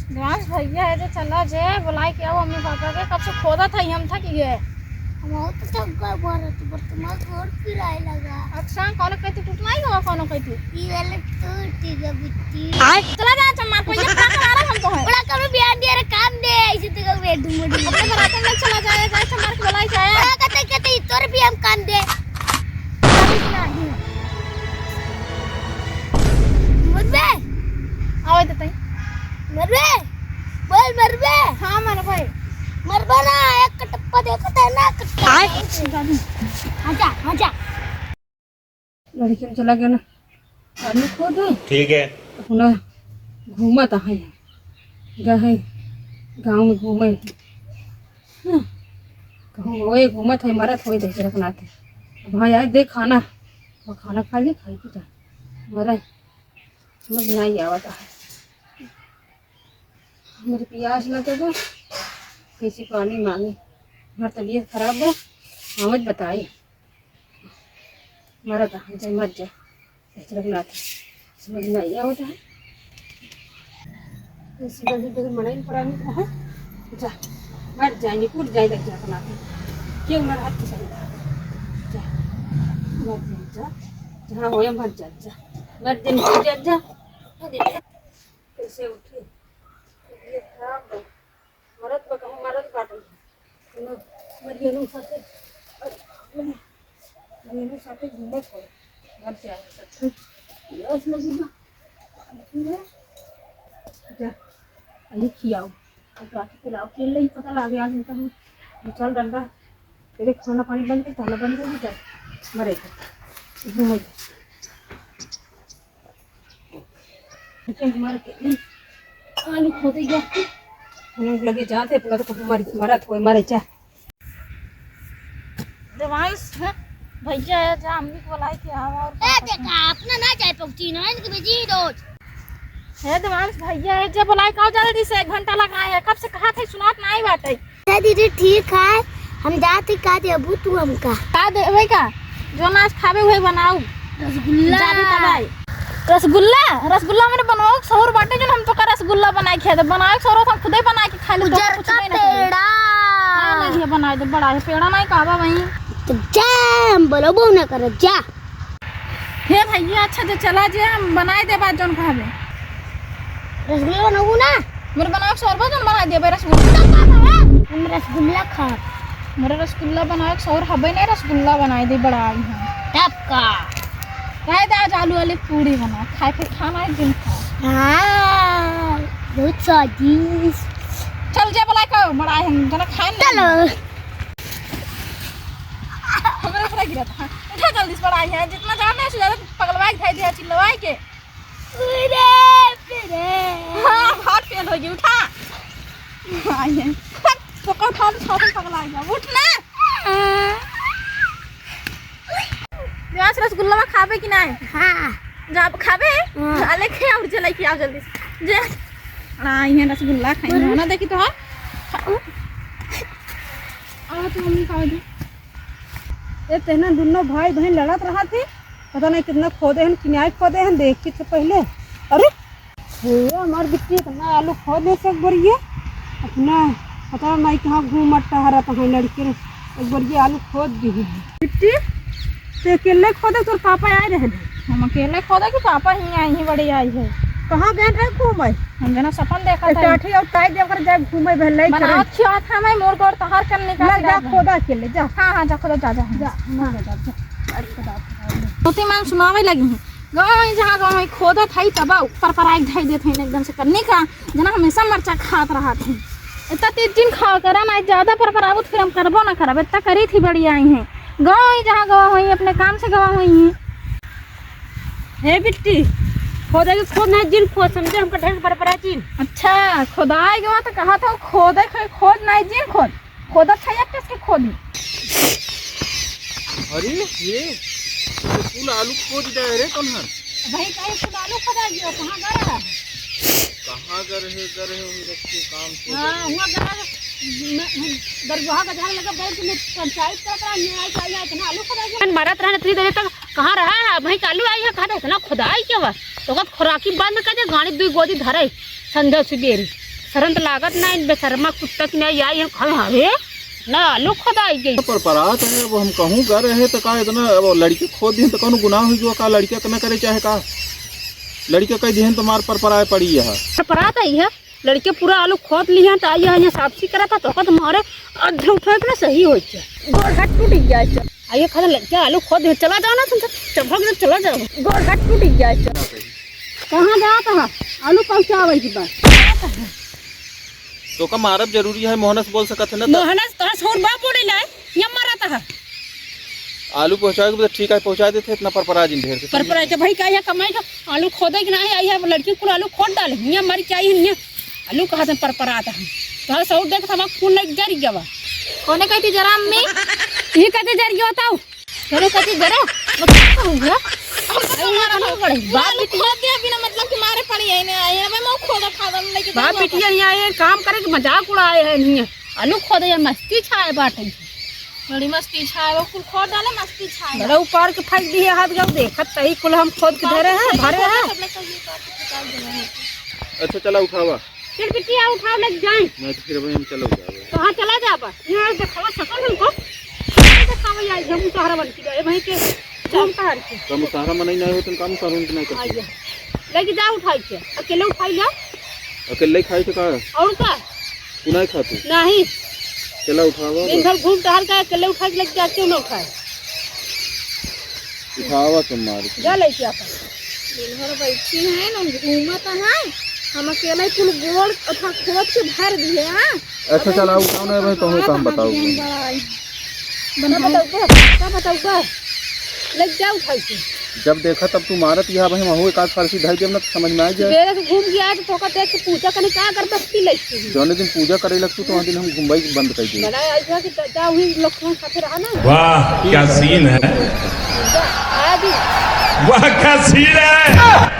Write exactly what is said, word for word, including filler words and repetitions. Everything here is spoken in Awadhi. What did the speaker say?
देवांश भैया है जे, चला जे, बोलाइ के आओ मम्मी पापा के, कब से खोदत है, हम थक गए। हम तो थक गए, भारत पर तुम्हारा गोड़ पिराए लगा। अच्छा, कौन कहती टूटना ही होगा, कौन कहती? ये वाले टूट गया बिट्टी। आय। चला जा, चम्मा को ये पकड़ मारा हमको है। बड़ा कभी बियान दिया रे, काम दे, ऐसे तो कभी डुमडुम। अपने बराबर में चला जाए, जाए चम्मा को बोलाई जाए। बड़ा कहते, कहते, "इतने रुपये हम काम दे।" नहीं। मरबे? आवे तो तई। मरबे? बोल मरबे? हाँ मरबे। मरबे ना, एक कटप्पा देखत है ना, कटप्पा। आय। आजा, आजा। लड़कियन चला गया ना, आलू खोदे। ठीक है। अपना घूमत है, गए गाँव में घूमे। हाँ। कहूँ ओए घूमत है, मरत होई दे रखना थे। अब हाँ यार, दे खाना, वो खाना खा ले, खाई के जा। मरे, समझ नहीं आवत है। मेरे प्यास लगे बा, कैसे पानी मांगे। हमार तबीयत खराब बा, आवाज बताई। मरत है, जाए मर जाए। इस तरह ना समझ में आई आवत है। इसी वजह से मनाई पड़ा नहीं है। जा, मर जाए, निकुल जाए, लग जा अपना। क्यों मर हाथ से जा, मर जा, जा। जहाँ होए मर जा, जा। मर जा, निकुल जा, जा। अरे, कैसे उठी? ये खराब है। मरत बा, कहूँ मरत बाटे। सुनो, मरियनु साथे, मरियनु साथे घूमत हो। मर जाए, सच्ची। प्यास लगी बा। जा, अरे खियाओ। अब रात के लाओ, खेल ले, पता लागे आज इनका हम। चल डंडा, तेरे खाना पानी बन के, ताला बंद कर दे, चल। मरे। घूमत। मर के आलू खोदे गया। हम लोग लगे जाते, पूरा तो मर, मरत कोई मरे चा। देवांश, हैं? भैया है, जा अम्मी को बुलाए के आवा और ए, देखा, अपना ना जाए पहुंची ना, इनके भेजी रोज। हे देवांश, भैया है, जे बुलाए का जल्दी से, एक घंटा लगाए है, कब से कहा थे, सुनात ना आई बात है। अच्छा दीदी, ठीक है, हम जात ही, का देबू तू हमका? का देबे का? जो नाच खाबे उहे बनाऊ। रसगुल्ला। जाबे तब आई। रसगुल्ला? रसगुल्ला मेरे बनाओ के सौर बाटे, जो हम तो का रसगुल्ला बनाए खाए, तो बनाए के सौर हम खुदे बनाए के खा ले, तो उजर कुछ का नहीं ना करे। पेड़ा। हाँ, नहीं है, बनाए दे, बड़ा है, पेड़ा नहीं कहबा वहीं। तो जा, हम बोलो, बहु ना कर, जा। हे भैया, अच्छा जे चला जे, हम बनाए देबा जौन कहबे। रसगुल्ला बनाऊ ना? मेरे बनाओ शोरबा जौन बनाए देबे रसगुल्ला। हम रसगुल्ला खाब। मेरे रसगुल्ला बनाओ शोर हबे नहीं, रसगुल्ला बनाए दे बड़ा आई है। तब का? कहे दे आज आलू वाली पूड़ी बना, खाए फिर खाना एक दिन खा। हाँ, बहुत स्वादिष्ट। चल जे बोला का बड़ा है, जना खाए ना। चलो। हमरा ऊपर गिरा था। उठा जल्दी से, बड़ा आई है, जितना जान है, ज्यादा पगलवाई के खाई दिया, चिल्लवाई के। अरे, अरे। हाँ, हाथ फेल होगी, उठा। आई है। तो कौन खाओ, तो खाओ, पगला गया, उठ ना। आज रसगुल्ला खाबे कि नहीं? हाँ। जा, खाबे? हाँ। जा, लेके आओ, जे लेके आओ जल्दी से। जे। आई है रसगुल्ला खाई, हम्म। ना देखी तो, हाँ। आओ तो मम्मी खाओ जी। ए, तेना दुनो भाई बहिन लड़त रहत ही, पता नहीं कितना खोदे हन, किनाए खोदे हन, देख के तो पहिले। अरे, हे, हमार बिट्टी इतना आलू खोदे से एक बोरिया, अपना पता नहीं कहाँ घूमत टहरत हैं लड़के, एक बोरिया आलू खोद दी है। बिट्टी, ते अकेले खोदे, तोर पापा आए रहे? हम अकेले खोदे कि पापा ही आई ही, बड़ी आई है। कहाँ गए रहे घूमे? हम जना सपन देखा था। टाठी और टाई देकर जाए घूमे, भले बनावत खियावत है, मैं मोर गोड़ तहार कर निकाल लग जा, खोदा के ले जा। हाँ, हाँ, जा, खोदा, जा, जा, जा, हाँ। जा, जा, जा। अरे, खोदा, खोदा। मोती मांग सुनावे लगी हैं। गाँव में जहाँ गाँव में खोदत है, तब ऊपर पर आग ढाई देत हैं एकदम से करने का। जना हमेशा मरचा खात रहत हैं। इतना तेज दिन खावा करा ना, ज्यादा पर पर आवत फिर हम करबो ना करब। इतना करी थी बड़ी आई हैं। गाँव में जहाँ गवा हुई, अपने काम से गवा हुई हैं। हे बिट्टी, खोदे के खोद ना जिन खोद, समझे, हमका ढेर बरबरा जिन। अच्छा, खोदाई गवा तो कहा था, खोदे के खोद ना जिन खोद, खोदत है या किसके खोदी? अरे, ये तो कुल आलू खोद जाए रे, कौन है? भाई, कहीं कुल आलू खोदा गया, कहाँ गया? कहाँ गए रहे, गए रहे, उन लोग के काम से हाँ, गए रहे। हुआ गया, मैं, मैं दरगाह का जहाँ लगा, बैंक में पंचायत करत रहा, न्याय का आया, इतना आलू खोदा गया। मरत रहने इतनी देर तक, कहाँ रहा है? भाई, आलू आई है, कहाँ था? इतना खुदाई क्या हुआ? तो कहत, खुराकी बंद कर दे, गाड़ी दुई गोदी धरे, संध्या सुबेरी। शरम त लागत नाहीं, बेशरमा कुत्ता की नाहीं आई है, खाए हवे ना आलू खोदाई गई। पर परात है, अब हम कहूँ गर है तो का इतना, अब लड़के खोद दिहन तो कौनो गुनाह हुई गवा का? लड़के के न करे चाहे का? लड़के कह दिहन तो मार पर पराए पड़ी है। पर परात आई है, लड़के पूरा आलू खोद लिहन तो आई है, यहाँ साफ सी करत है, तो ओकर तो मारे अधे उठे के ना सही होई के। गोड़ हाथ टूट गया है। आइए खाली लड़के आलू खोद दिहन, चला जाओ ना तुम सब, चल भाग, चला जाओ। गोड़ हाथ टूट गया है। कहाँ जात है? आलू पहुँचावे की बात। तोका मारब जरूरी है, मोहनस बोल सकत है ना तो। मोहनस तोहस और बाप बोले लाए, ये मारत है। आलू पहुँचावे के बदे ठीक है, पहुँचा देते, इतना परपरा जिन ढेर से। परपरा के भाई का यहाँ कमाई का आलू खोदे के नाहीं आई है, लड़की कुल आलू खोद डाले, यहाँ मर के आई है, यहाँ आलू कहाँ से परपरात है। तोहस और देख, हमार खून लग जरी गवा। कौने कहती जरा अम्मी? ये कहते जरी गवा ताऊ। करे कथी करे? मतलब का हो गया? हम तो अरे, ये मारा कहाँ था। पड़े? ये बाप आलू बिटिया। खोद दिया बिना मतलब कि मारे पड़ी है, इन्हें आए हैं, मैं मुँह खोदा खा दम लेके बाप जाऊँ बिटिया वापस। यहाँ ये काम करे कि मजाक उड़ाए हैं, नहीं है। आलू खोदे या मस्ती छाए बाटे। बड़ी मस्ती छाए, वो कुल खोद डाले, मस्ती छाए। बड़ा उपाड़ के फेंक दिहे हाथ गऊ, देखत तही कुल हम खोद के धरे हैं, भरे हैं। सब लोग तो ये उतार के फेंका देना है। अच्छा, चला उठावा। चल बिटिया, उठाओ, लग जाए। नहीं तो फिर वही हम चलो जाओ। कहाँ चला जाबा? यहाँ देखावा सकल हमको। कहाँ देखावा, आई हम सहारा बन के जाए, वहीं के काम कहार के। कम सहारा मनई नहीं होतन, काम सहारा नहीं करते। आइए। लेके जा उठाई के, अकेले उठाई जा। अकेले खाई तो का? और का? तू नहीं खातू? नहीं। चला उठावा दिन बस। भर घूम टहल के अकेले उठा के लेके जा, क्यों ना उठाए? उठावा के मार के। जा लेके आपन। दिन भर बैठी है ना, घूमत है। हम अकेले कुल गोड़ अथा खोद के भर दिए, हाँ? अच्छा, अबे चला, हम उठाओ ना, अबे तोहरे काम बताओ। बड़ा आई। का बताऊबा? का बताऊबा? लग जा उठाई के। जब देखा तब तू मारत, यहाँ भाई महू एक आध फारसी धर देब ना तो समझ में आ जाए। बेरा से घूम के आए तो तोका देख के पूजा करने का अगरबत्ती लेके ही। जौने दिन पूजा करे लगतू तो वहाँ दिन हम घुमवाई बंद कर देब। बड़ा आई था कि जा वही लोग साथे रहा ना। वाह, क्या सीन है। जा, आ भी। वाह, क्या सीन है।